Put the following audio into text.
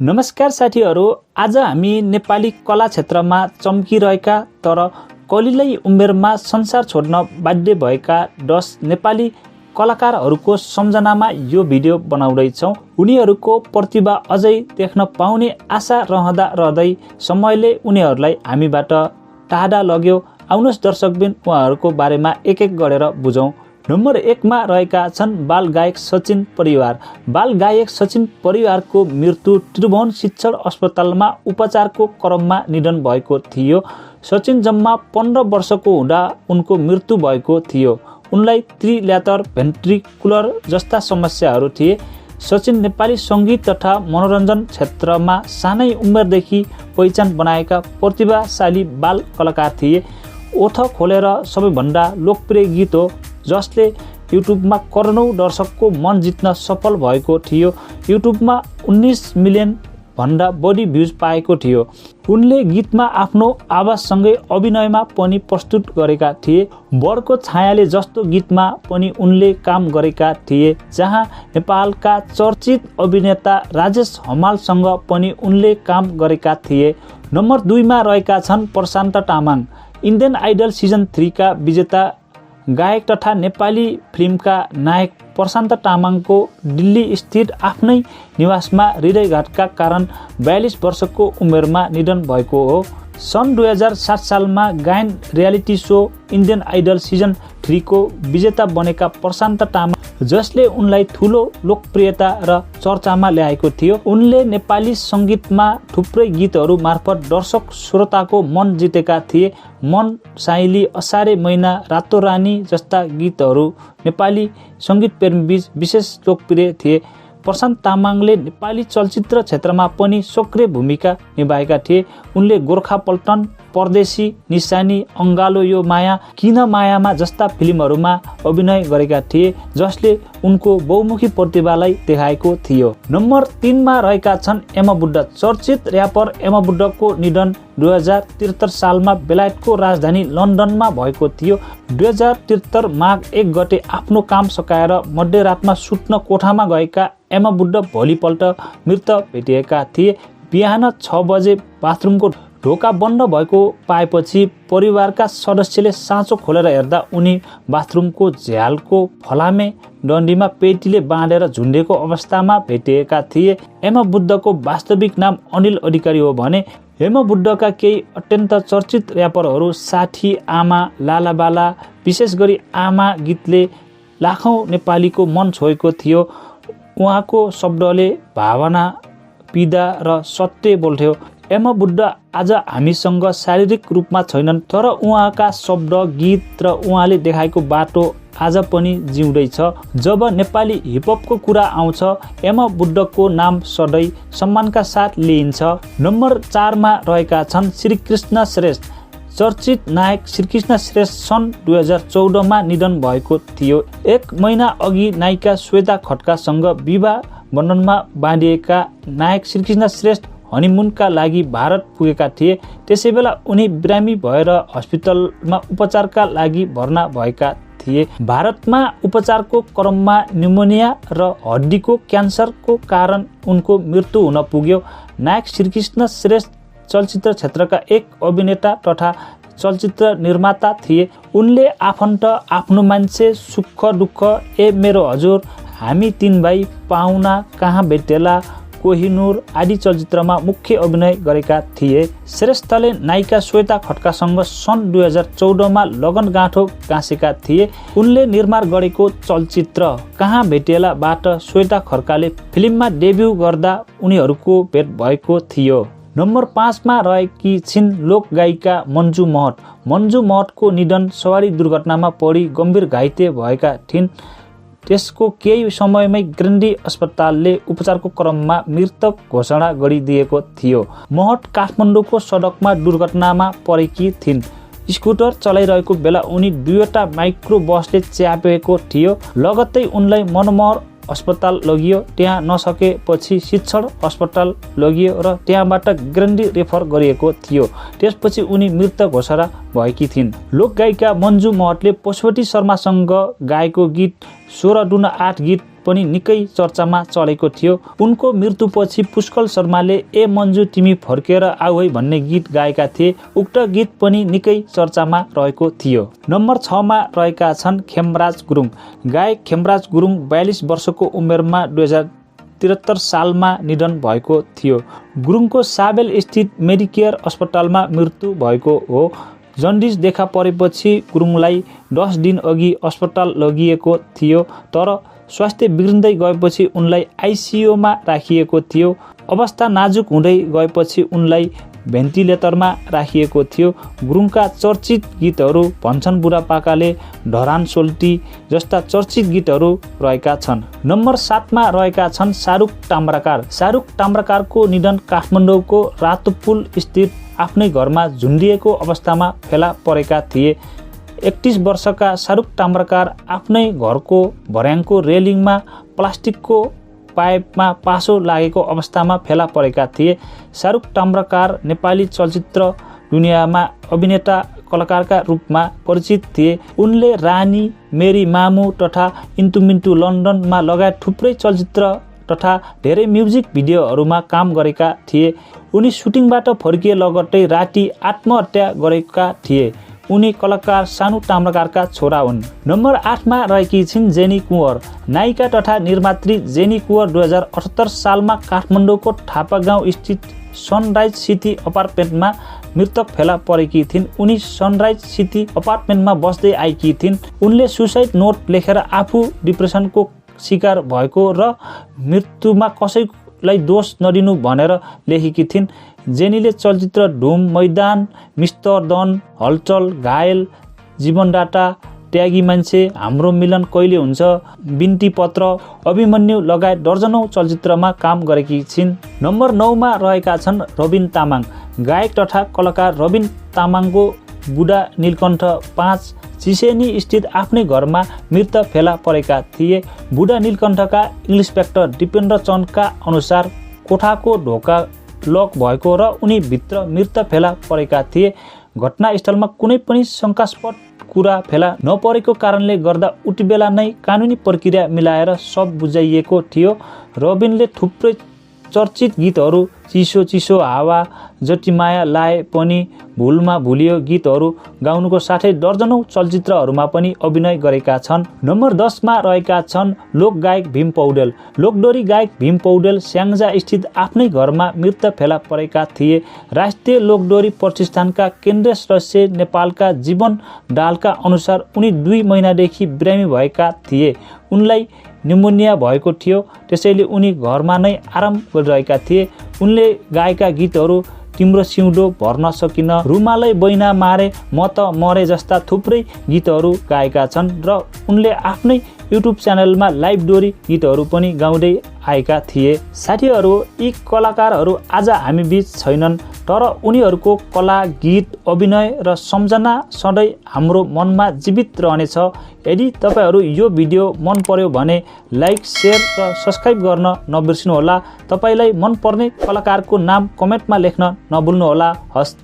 नमस्कार साथीहरू, आज हामी नेपाली कला क्षेत्रमा चम्किरहेका तर कलिलै उमेरमा संसार छोड्न बाध्य भएका 10 नेपाली कलाकारहरूको सम्झनामा यो भिडियो बनाउँदैछौँ। उनीहरूको प्रतिभा अझै देख्न पाउने आशा रहँदै समयले उनीहरूलाई हामीबाट टाढा लग्यो। आउनुहोस् दर्शकबिन उहाँहरूको बारेमा एक एक गरेर बुझौँ। नम्बर 1 मा रहेका छन् बाल गायक सचिन परिवार। बाल गायक सचिन परिवारको मृत्यु त्रिभुवन शिक्षण अस्पतालमा उपचारको क्रममा निधन भएको थियो। सचिन जम्मा 15 वर्षको हुँदा उनको मृत्यु भएको थियो। उनलाई त्रिल्यातर भेन्ट्रिकुलर जस्ता समस्याहरू थिए। सचिन नेपाली सङ्गीत तथा मनोरञ्जन क्षेत्रमा सानै उमेरदेखि पहिचान बनाएका प्रतिभाशाली बाल कलाकार थिए। ओठ खोलेर सबैभन्दा लोकप्रिय गीत हो, जसले युट्युबमा करोडौँ दर्शकको मन जित्न सफल भएको थियो। युट्युबमा 19 मिलियन भन्दा बढी भ्युज पाएको थियो। उनले गीतमा आफ्नो आवाजसँगै अभिनयमा पनि प्रस्तुत गरेका थिए। बढको छायाले जस्तो गीतमा पनि उनले काम गरेका थिए, जहाँ नेपालका चर्चित अभिनेता राजेश हमालसँग पनि उनले काम गरेका थिए। नम्बर 2 मा रहेका छन् Prashant Tamang. Indian Idol season 3 का विजेता गायक तथा नेपाली फिल्मका नायक प्रशान्त तामाङको दिल्ली स्थित आफ्नै निवासमा हृदयघातका कारण 42 वर्षको उमेरमा निधन भएको हो। सन् 2007 सालमा गायन reality show Indian Idol season 3 को विजेता बनेका प्रशान्त तामाङ, जसले उनलाई ठुलो लोकप्रियता र चर्चामा ल्याएको थियो। उनले नेपाली सङ्गीतमा थुप्रै गीतहरू मार्फत दर्शक श्रोताको मन जितेका थिए। मन साइली, असारे महिना, रातो रानी जस्ता गीतहरू नेपाली सङ्गीत प्रेमीबीच विशेष लोकप्रिय थिए। प्रशान्त तामाङले नेपाली चलचित्र क्षेत्रमा पनि सक्रिय भूमिका निभाएका थिए। उनले गोर्खा पल्टन, परदेशी, निशानी, अङ्गालो यो माया, किन मायामा जस्ता फिल्महरूमा अभिनय गरेका थिए, जसले उनको बहुमुखी प्रतिभालाई देखाएको थियो। नम्बर 3 मा रहेका छन् एमा बुड्ड। चर्चित र्यापर एमा बुड्डको निधन 2073 सालमा बेलायतको राजधानी लन्डनमा भएको थियो। 2073 माघ 1 गते आफ्नो काम सकाएर मध्यरातमा सुत्न कोठामा गएका एमा बुड्ड भोलिपल्ट मृत भेटिएका थिए। बिहान 6 बजे बाथरुमको ढोका बन्द भएको पाएपछि परिवारका सदस्यले साँचो खोलेर हेर्दा उनी बाथरुमको झ्यालको फलामे डन्डीमा पेटीले बाँधेर झुन्डेको अवस्थामा भेटिएका थिए। एमा बुड्डको वास्तविक नाम अनिल अधिकारी हो भने एमा बुड्डका केही अत्यन्त चर्चित र्यापरहरू साथी, आमा, लालाबाला, विशेष गरी आमा गीतले लाखौँ नेपालीको मन छोएको थियो। उहाँको शब्दले भावना, पीडा र सत्य बोल्थ्यो। एमा बुड्ड आज हामीसँग शारीरिक रूपमा छैनन्, तर उहाँका शब्द, गीत र उहाँले देखाएको बाटो आज पनि जिउँदैछ। जब नेपाली हिपहपको कुरा आउँछ, एमा बुड्डको नाम सधैँ सम्मानका साथ लिइन्छ। नम्बर 4 मा रहेका छन् श्रीकृष्ण श्रेष्ठ। चर्चित नायक श्रीकृष्ण श्रेष्ठ सन् 2014 मा निधन भएको थियो। 1 महिना अघि नायिका श्वेता खड्कासँग विवाह बन्धनमा बाँधिएका नायक श्रीकृष्ण श्रेष्ठ हनिमुनका लागि भारत पुगेका थिए। त्यसैबेला उनी बिरामी भएर हस्पिटलमा उपचारका लागि भर्ना भएका थिए। भारतमा उपचारको क्रममा न्युमोनिया र हड्डीको क्यान्सरको कारण उनको मृत्यु हुन पुग्यो। नायक श्रीकृष्ण श्रेष्ठ चलचित्र क्षेत्रका एक अभिनेता तथा चलचित्र निर्माता थिए। उनले आफन्त, आफ्नो मान्छे, सुख दुःख, ए मेरो हजुर, हामी 3 भाइ, पाहुना, कहाँ भेटेला, कोहिनुर आदि चलचित्रमा मुख्य अभिनय गरेका थिए। श्रेष्ठले नायिका श्वेता खड्कासँग सन् 2014 मा लगनगाँठो गाँसेका थिए। उनले निर्माण गरेको चलचित्र कहाँ भेटेलाबाट श्वेता खड्काले फिल्ममा डेब्यू गर्दा उनीहरूको भेट भएको थियो। नम्बर 5 मा रहेकी छिन् लोकगायिका मन्जु महत। मन्जु महतको निधन सवारी दुर्घटनामा परि गम्भीर घाइते भएका थिइन्। त्यसको केही समयमै ग्रेन्डी अस्पतालले उपचारको क्रममा मृत घोषणा गरिदिएको थियो। महत काठमाडौँको सडकमा दुर्घटनामा परेकी थिइन्। स्कुटर चलाइरहेको बेला उनी 2वटा माइक्रो बसले च्यापेको थियो। लगत्तै उनलाई मनमोहर अस्पताल लगियो। त्यहाँ नसकेपछि शिक्षण अस्पताल लगियो र त्यहाँबाट ग्रेन्डी रेफर गरिएको थियो। त्यसपछि उनी मृत घोषणा भएकी थिइन्। लोकगायिका मन्जु महतले पशुपति शर्मासँग गाएको गीत 16 दुना 8 गीत पनि निकै चर्चामा चलेको थियो। उनको मृत्युपछि पुष्कल शर्माले ए मन्जु तिमी फर्केर आऊ है भन्ने गीत गाएका थिए। उक्त गीत पनि निकै चर्चामा रहेको थियो। नम्बर 6 मा रहेका छन् खेमराज गुरुङ। गायक खेमराज गुरुङ 42 वर्षको उमेरमा 2073 सालमा निधन भएको थियो। गुरुङको साबेल स्थित मेडिकेयर अस्पतालमा मृत्यु भएको हो। जन्डिस देखा परेपछि गुरुङलाई 10 दिन अघि अस्पताल लगिएको थियो, तर स्वास्थ्य बिग्रिँदै गएपछि उनलाई आइसियुमा राखिएको थियो। अवस्था नाजुक हुँदै गएपछि उनलाई भेन्टिलेटरमा राखिएको थियो। गुरुङका चर्चित गीतहरू भन्छन् बुढापाकाले, ढरान सोल्टी जस्ता चर्चित गीतहरू रहेका छन्। नम्बर 7 मा रहेका छन् शाहरुख टाम्राकार। शाहरुख टाम्राकारको निधन काठमाडौँको रातोपुल स्थित आफ्नै घरमा झुन्डिएको अवस्थामा फेला परेका थिए। 31 वर्षका शाहरुख टाम्राकार आफ्नै घरको भर्याङको रेलिङमा प्लास्टिकको पाइपमा पासो लागेको अवस्थामा फेला परेका थिए। शाहरुख टाम्राकार नेपाली चलचित्र दुनियाँमा अभिनेता कलाकारका रूपमा परिचित थिए। उनले रानी, मेरी मामु तथा इन्टु मिन्टु लन्डनमा लगायत थुप्रै चलचित्र तथा धेरै म्युजिक भिडियोहरूमा काम गरेका थिए। उनी सुटिङबाट फर्किए लगत्तै राति आत्महत्या गरेका थिए। उनी कलाकार सानु टाम्राकारका छोरा हुन्। नम्बर 8 मा रहेकी छिन् जेनी कुँवर। नायिका तथा निर्मात्री जेनी कुँवर 2078 सालमा काठमाडौँको थापागाउँ स्थित सनराइज सिटी अपार्टमेन्टमा मृतक फेला परेकी थिइन्। उनी सनराइज सिटी अपार्टमेन्टमा बस्दै आएकी थिइन्। उनले सुसाइड नोट लेखेर आफू डिप्रेसनको शिकार भएको र मृत्युमा कसैलाई दोष नदिनु भनेर लेखेकी थिइन्। जेनीले चलचित्र धुम, मैदान, मिस्टर दन, हलचल, घायल, जीवनदाता, त्यागी मान्छे, हाम्रो मिलन कहिले हुन्छ, बिन्ती पत्र, अभिमन्यु लगायत दर्जनौं चलचित्रमा काम गरेकी छिन्। नम्बर 9 मा रहेका छन् रबिन तामाङ। गायक तथा कलाकार रबिन तामाङको बुढा नीलकण्ठ 5 चिसेनी स्थित आफ्नै घरमा मृत फेला परेका थिए। बुढा नीलकण्ठका इन्स्पेक्टर दिपेन्द्र चन्दका अनुसार कोठाको ढोका लक भएको र उनी भित्र मृत फेला परेका थिए। घटनास्थलमा कुनै पनि शंकास्पद कुरा फेला नपरेको कारणले गर्दा उति बेला नै कानुनी प्रक्रिया मिलाएर शव बुझाइएको थियो। रबिनले थुप्रै चर्चित गीतहरू चिसो चिसो हावा, जति माया लाए पनि, भुलमा भुलियो गीतहरू गाउनुको साथै दर्जनौं चलचित्रहरूमा पनि अभिनय गरेका छन्। नम्बर 10 मा रहेका छन् लोकगायक भीम पौडेल। लोकडोरी गायक भीम पौडेल स्याङ्जा स्थित आफ्नै घरमा मृत फेला परेका थिए। राष्ट्रिय लोकडोरी प्रतिष्ठानका केन्द्रीय सदस्य नेपालका जीवन दाहालका अनुसार उनी 2 महिनादेखि बिरामी भएका थिए। उनलाई न्युमोनिया भएको थियो, त्यसैले उनी घरमा नै आराम गरिरहेका थिए। उनले गाएका गीतहरू तिम्रो सिउँदो भर्न सकिन, रुमालै बैना मारे, म त मरे जस्ता थुप्रै गीतहरू गाएका छन् र उनले आफ्नै युट्युब च्यानलमा लाइभ डोरी गीतहरू पनि गाउँदै आएका थिए। साथीहरू, यी कलाकारहरू आज हामी बीच छैनन्, तर उनीहरूको कला, गीत, अभिनय र सम्झना सधैँ हाम्रो मनमा जीवित रहनेछ। यदि तपाईहरू यो भिडियो मन पर्यो भने लाइक, शेयर र सब्स्क्राइब गर्न नबिर्सिनुहोला। तपाईलाई मन पर्ने कलाकारको नाम कमेन्टमा लेख्न नभुल्नुहोला। हस्त।